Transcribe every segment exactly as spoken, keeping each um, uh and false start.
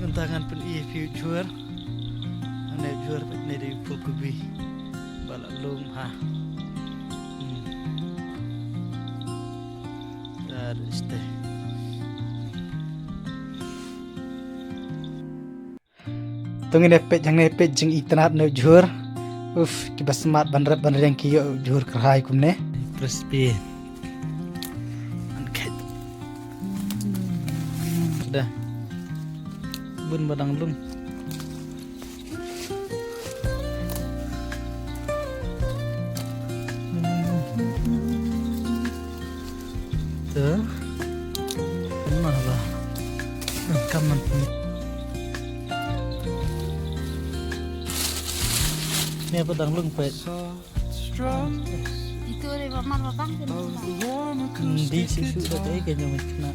Mynta ngan pyni ïa phi u jhur. Ane u jhur peit, ne dei u phulkubi ba la lum ha. Hmm. Dar este. To ngin ïa peit hangne, peit jingitynnad ne u jhur. Uf, kiba smat ban rep ban riang ki ïoh u jhur kyrhai kumne. Crispy. An khet. Da. Bun ba dang lum. Te. Kemah ba. Kaman. Ni apa dang lung peit. Itu dei ba mar ba bang kan. Hmm, di susu da dei ka jong kena.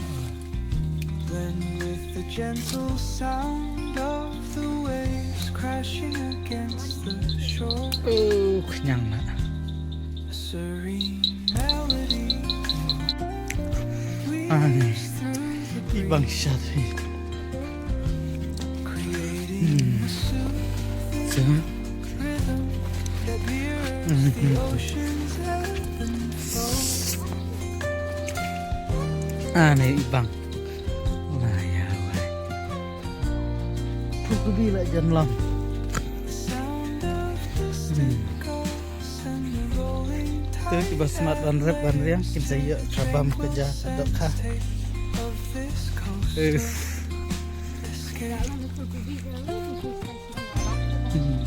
Blend with the gentle sound of the waves crashing against the shore. Oh, kenyang na. A serene melody. Ani. Ibang shot. Hmm. So. Hmm. Ani ibang. Nah, ya, wai. Phu kubi la jan lam. Hmm. Te kiba smat ban rep ban riang kin sa ïoh ka bam ka ja ka dohkha. Eh. Hmm.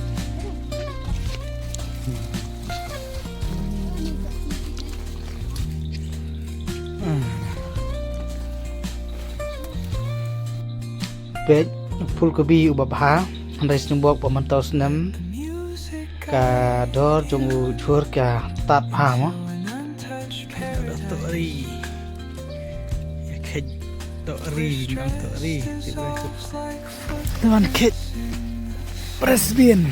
Ah. Peit, phulkubi uba bha, hynrei sngewbok ba mynta u snem ka dor jong u jhur ka stad bha mo. Ka dor toh ri. Ïa khet toh ri, nang toh ri. Te wan khet. Press bean.